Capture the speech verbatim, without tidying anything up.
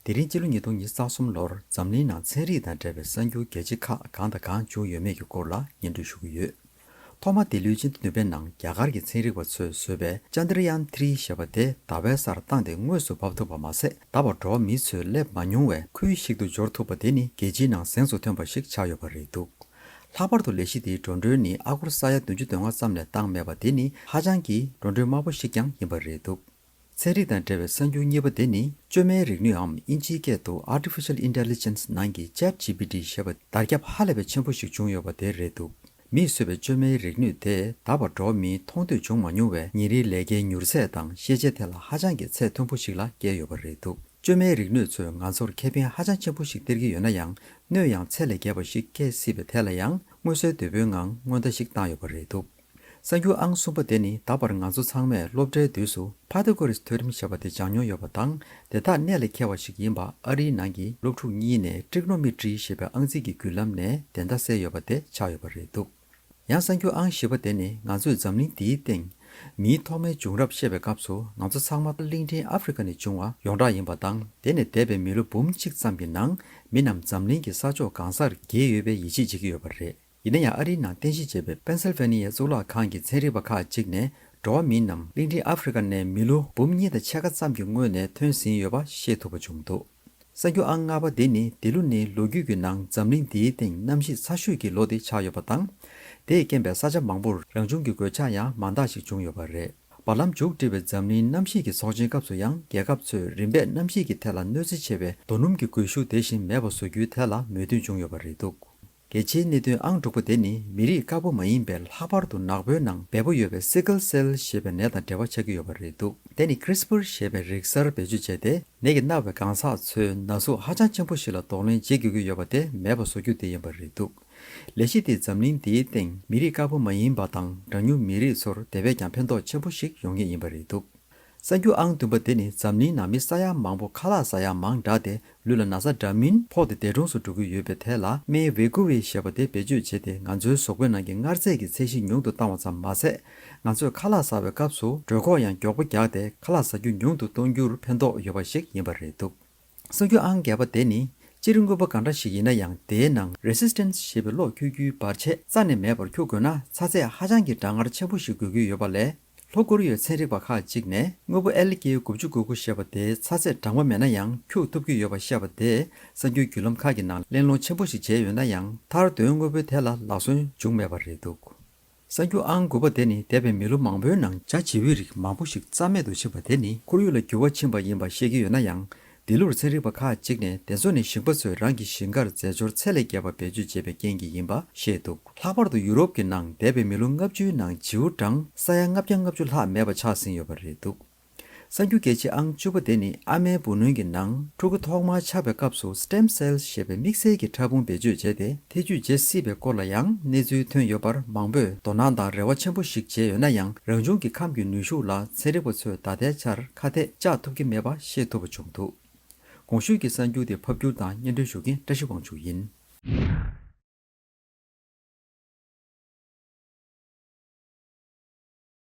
དེ་རིང་སྤྱི་ལོ་ཉིས་སྟོང་ཉི་ཤུ་རྩ་གསུམ་ལོར་འཛམ་གླིང་ནང་ཚན་རིག་དང་འབྲེལ་བའི་གསར་འགྱུར་རྒྱལ་ཆེ་ཁག་གང་དང་གང་བྱུང་ཡོད་མེད་ཀྱི་སྐོར་ལ་སྙན་སྒྲོན་ཞུ་གི་ཡོད། ཐོག་མ་འདི་ལོའི་སྤྱི་ཟླ་བདུན་པའི་ནང་རྒྱ་གར་གྱི་ཚན་རིག་པ་ཚོས་བཟོས་པའི་ཅན་དྲ་ཡན་ཐི་རི་ཞེས་པ་དེ་ཟླ་བའི་སར་བཏང་སྟེ་དངོས་སུ་འབབ་ཐུབ་པ་མ་ཟད། ཟླ་བར་འགྲོ་བ་མིའི་ཚོས་སླེབས་མ་མྱོང་བའི་ཁུལ་ཞིག་ཏུ་འབྱོར་ཐུབ་པ་དེ་ནི་རྒྱལ་སྤྱིའི་ནང་གཟེངས་སུ་ཐོན་པ་ཞིག་ཆགས་ཡོད་པ་རེད་འདུག་ལྷག་པར་དུ་ལས་གཞི་དེའི་འགྲོ་གྲོན་ནི་ཨ་སྒོར་ས་ཡ་བདུན་ཅུ་དོན་ལྔ་ཙམ་ལས་བཏང་མེད་པ་དེ་ནི་ཧ་ཅང་གི་འགྲོ་གྲོན་དམའ་པོ་ཞིག་ཀྱང་ཡིན་པ་རེད་འདུག་ཚན་རིག་དང་འབྲེལ་བའི་གསར་འགྱུར་གཉིས་པ་དེ་ནི་བཅོས་མའི་རིག་ནུས་འམ་ཨིན་ཇིའི་སྐད་དུ་Artificial Intelligence ནང་གི་Chat G P T ཞེས་པ་དར་ཁྱབ་ཧ་ལས་པའི་ཆེན་པོ་ཞིག་བྱུང་ཡོད་པ་དེ་རེད་འདུག་མིས་བཟོས་པའི་བཅོས་མའི་རིག་ནུས་དེ་ད་བར་འགྲོ་བ་མིས་མཐོང་ཐོས་བྱུང་མ་མྱོང་བའི་ཉིན་རེའི་ལས་ཀའི་མྱུར་ཚད་དང་ཤེས་བྱའི་ཐད་ལ་ཧ་ཅང་གི་ཚད་མཐོན་པོ་ཞིག་ལ་བསྐྱལ་ཡོད་པ་རེད་འདུག་བཅོས་མའི་རིག་ནུས་ཚོས་ང་ཚོར་ཁེ་ཕན་ཧ་ཅང་ཆེན་པོ་ཞིག་སྟེར་གྱི་ཡོད་ན་ཡང་། གནོད་ཡང་ཚད་ལས་བརྒལ་བ་ཞིག་བསྐྱལ་སྲིད་པའི་ཐད་ལ་ཡང་མངོན་གསལ་དོད་པོའི་ངང་སྔོན་བརྡ་ཞིག་བཏང་ཡོད་པ་རེད་འདུག་གསར་འགྱུར་ཨང་གསུམ་པ་དེ་ནི་ད་བར་ང་ཚོ་ཚང་མས་སློབ་གྲྭའི་དུས་སུ་ཕ་ཐ་གོ་རིས་ཐི་ཨོ་རེམ་ཞེས་པ་དེ་སྦྱངས་མྱོང་ཡོད་པ་དང་། དེ་དག་གནད་ལ་འཁེལ་བ་ཞིག་ཡིན་པ་ཨ་རིའི་ནང་གི་སློབ་ཕྲུག་གཉིས་ནས་Trigonometry ཞེས་པའི་ཨང་རྩིས་ཀྱི་བརྒྱུད་ལམ་ནས་བདེན་མཐའ་གསལ་ཡོད་པ་དེ་ཆགས་ཡོད་པ་རེད་འདུག་ཡང་གསར་འགྱུར་ཨང་བཞི་པ་དེ་ནི་ང་ཚོས་འཛམ་གླིང་འདིའི་སྟེང་མིའི་ཐོག་མའི་བྱུང་རབས་བཤད་པའི་སྐབས་སུ་ང་ཚོ་ཚང་མ་གླིང་ཕྲན་ཨ་ཧྥེ་རི་ཀ་ནས་བྱུང་བ་ཡོངས་གྲགས་ཡིན་པ་དང་། དེ་ནས་འདས་པའི་མི་ལོ་འབུམ་གཅིག་ཙམ་གྱི་ནང་མི་རྣམས་འཛམ་གླིང་གི་ས་ཕྱོགས་གང་སར་རྒྱས་ཡོད་པའི་ཡིད་ཆེས་བྱེད་ཀྱི་ཡོད་པ་རེད། ཡིན་ན་ཡང་ཨ་རིའི་ནང་རྟེན་གཞི་བྱས་པའི་པེན་སིལ་ཝེ་ནི་ཡའི་གཙུག་ལག་ཁང་གི་ཚན་རིག་པ་ཁག་ཅིག་ནས་འགྲོ་བ་མིའི་རྣམས་གླིང་ཕྲན་ཨ་ཧྥེ་རི་ཀ་ནས་མི་ལོ་འབུམ་གཉིས་དང་ཕྱེད་ཀ་ཙམ་གྱི་སྔོན་ནས་ཐོན་ཟིན་ཡོད་པ་ཤེས་ཐུབ་པ་བྱུང་འདུག་གསར་འགྱུར་ཨང་ལྔ་པ་འདི་ནི་འདི་ལོ་ནི་ལོ་རྒྱུས་ཀྱི་ནང་འཛམ་གླིང་འདིའི་སྟེང་གནམ་གཤིས་ཚ་ཤོས་ཀྱི་ལོ་དེ་ཆགས་ཡོད་པ་དང་། དེས་རྐྱེན་པས་ས་ཆ་མང་པོར་རང་བྱུང་གི་གོད་ཆག་ཡང་མང་དག་ཞིག་བྱུང་ཡོད་པ་རེད། བར་ལམ་མཇུག་སྒྲིལ་བའི་འཛམ་གླིང་གནམ་གཤིས་ཀྱི་ཚོགས་ཆེན་སྐབས་སུ་ཡང་རྒྱལ་ཁབ་ཚོས་རིམ་པས་གནམ་གཤིས་ཀྱི་ཐད་ལ་གནོད་འཚེ་ཆེ་བའི་རྡོ་སྣུམ་གྱི་གོས་ཤུགས་དེ་བཞིན་མེད་པ་བཟོ་རྒྱུའི་ཐད་ལ་མོས་མཐུན་བྱུང་ཡོད་པ་རེད་འདུག་གལ་ཆེའི་གནད་དོན་ཨང་དྲུག་པ་དེ་ནི་མི་རིགས་དཀར་པོ་མ་ཡིན་པའི་ལྷག་པར་དུ་ནག་པོའི་ནང་འབེལ་པོ་ཡོད་པའི་སི་ཀལ་སེལ་ཞེས་པའི་ནད་དང་འབྲེལ་བ་ཆགས་ཀྱི་ཡོད་པ་རེད་འདུག་དེ་ནི་ཀྲིས་པར་ཞེས་པའི་རིགས་གསར་བེད་སྤྱོད་བྱས་ཏེ་ནད་ཀྱིས་མནར་བའི་གང་ཟག་ཚོའི་ན་ཟུག་ཧ་ཅང་ཆེན་པོ་ཞིག་ལ་གདོང་ལེན་བྱེད་དགོས་ཀྱི་ཡོད་པ་དེ་མེད་པ་བཟོ་རྒྱུ་དེ་ཡིན་པ་རེད་འདུག་ལས་གཞི་དེས་འཛམ་གླིང་འདིའི་སྟེང་མི་རིགས་དཀར་པོ་མ་ཡིན་པ་དང་གྲངས་ཉུང་མི་རིགས་ཚོར་དེ་བས་ཀྱང་ཕན་ཐོགས་ཆེན་པོ་ཞིག་ཡོང་ངེས་ཡིན་པ་རེད་འདུག་གསར་འགྱུར་ཨང་བདུན་པ་དེ་ནི་འཛམ་གླིང་ནང་མི་ས་ཡ་མང་པོ་ཁ་ལག་ཟ་ཡ་མང་དྲགས་ཏེ་ལུས་ལ་ན་ཚ་འདྲ་མིན་ཕོག་སྟེ་འདས་གྲོངས་སུ་འགྲོ་གི་ཡོད་པའི་ཐད་ལ་སྨན་ཝེ་ཀུ་ཝེ་ཞེས་པ་དེ་བེད་སྤྱོད་བྱས་ཏེ་ང་ཚོའི་གཟུགས་པོའི་ནང་གི་མངར་ཚད་ཀྱི་ཚད་གཞི་ཉུང་དུ་བཏང་བ་ཙམ་མ་ཟད། ང་ཚོས་ཁ་ལག་ཟ་བའི་སྐབས་སུ་གྲོད་ཁོག་ཡང་མགྱོགས་པོ་རྒྱགས་ཏེ་ཁ་ལག་ཟ་རྒྱུ་ཉུང་དུ་གཏོང་རྒྱུར་ཕན་ཐོགས་ཡོད་པ་ཞིག་ཡིན་པ་རེད་འདུག་གསར་འགྱུར་ཨང་བརྒྱད་པ་དེ་ནི་སྤྱིར་དངོས་པོ་གང་འདྲ་ཞིག་ཡིན་ན་ཡང་དེའི་ནང་Resistance ཞེས་པའི་གློག་འཁྱུག་རྒྱུའི་བར་ཆད་རྩ་ནས་མེད་པར་འཁྱུག་དགོས་ན་ཚ་ཚད་ཧ་ཅང་གི་གྲང་ངར་ཆེན་པོ་ཞིག་དགོས་ཀྱི་ཡོད་པ་ལས། ལྷོ་ཀོ་རི་ཡའི་ཚན་རིག་པ་ཁག་ཅིག་ནས་དངོས་པོ་ཨེལ་ཀེ་དགུ་བཅུ་གོ་དགུ་ཞེས་པ་དེ་ཚ་ཚད་གྲང་མོ་མེད་ན་ཡང་འཁྱུག་ཐུབ་ཀྱི་ཡོད་པ་བཤད་པ་དེས་གསར་འགྱུར་བརྒྱུད་ལམ་ཁག་གི་ནང་གླེང་སློང་ཆེན་པོ་ཞིག་བྱས་ཡོད་ན་ཡང་མཐར་དོན་དངོས་པོའི་ཐད་ལ་ལག་སོན་བྱུང་མེད་པ་རེད་འདུག་གསར་འགྱུར་ཨང་དགུ་པ་དེ་ནི་འདས་པའི་མི་ལོ་མང་པོའི་ནང་བྱ་བྱིའུའི་རིགས་མང་པོ་ཞིག་རྩ་མེད་དུ་ཕྱིན་པ་དེ་ནི་ཁོར་ཡུག་ལ་འགྱུར་བ་ཕྱིན་པ་ཡིན་པ་བཤད་ཀྱི་ཡོད་ན་ཡང་། འདི་ལོར་ཚན་རིག་པ་ཁག་ཅིག་ནས་དེ་ཚོ་ནི་ཞིང་པ་ཚོས་རང་གི་ཞིང་ཁར་རྫས་སྦྱོར་ཚད་ལས་བརྒལ་བ་བེད་སྤྱོད་བྱས་པའི་རྐྱེན་གྱིས་ཡིན་པ་བཤད་འདུག་ལྷག་པར་དུ་ཡུ་རོབ་ཀྱི་ནང་འདས་པའི་མི་ལོ་ལྔ་བཅུའི་ནང་བྱིའུ་གྲངས་ས་ཡ་ལྔ་བརྒྱ་ལྔ་བཅུ་ལྷག་མེད་པ་ཆགས་ཟིན་ཡོད་པ་རེད་འདུག་གསར་འགྱུར་གལ་ཆེ་ཨང་བཅུ་པ་དེ་ནི་ཨ་མའི་བུ་ལོན་གྱི་ནང་ཕྲུ་གུ་ཐོག་མར་ཆགས་པའི་སྐབས་སུ་Stem Cell ཞེས་པའི་དམིགས་བསལ་གྱི་ཕྲ་ཕུང་བེད་སྤྱོད་བྱས་ཏེ་ཐེ་ཇུས་བྱེད་སྲིད་པའི་སྐོར་ལ་ཡང་གནས་ཚུལ་ཐོན་ཡོད་པར་མང་པོས་དོ་སྣང་དང་རེ་བ་ཆེན་པོ་ཞིག་བྱས་ཡོད་ན་ཡང་རང་བྱུང་གི་ཁམས་ཀྱི་ནུས་ཤུགས་ལ་ཚན་རིག་པ་ཚོས་ད་ལྟའི་ཆར་ཁ་གཏད་བཅག་ཐུབ་ཀྱི་མེད་པ་ཤེས་ཐུབ་པ་བྱུང་འདུག་གོང་ཞུས་ཀྱི་གསར་འགྱུར་དེ་ཕབ་སྒྱུར་དང་སྙན་སྒྲོན་ཞུ་མཁན་བཀྲ་ཤིས་དབང་ཕྱུག་ཡིན།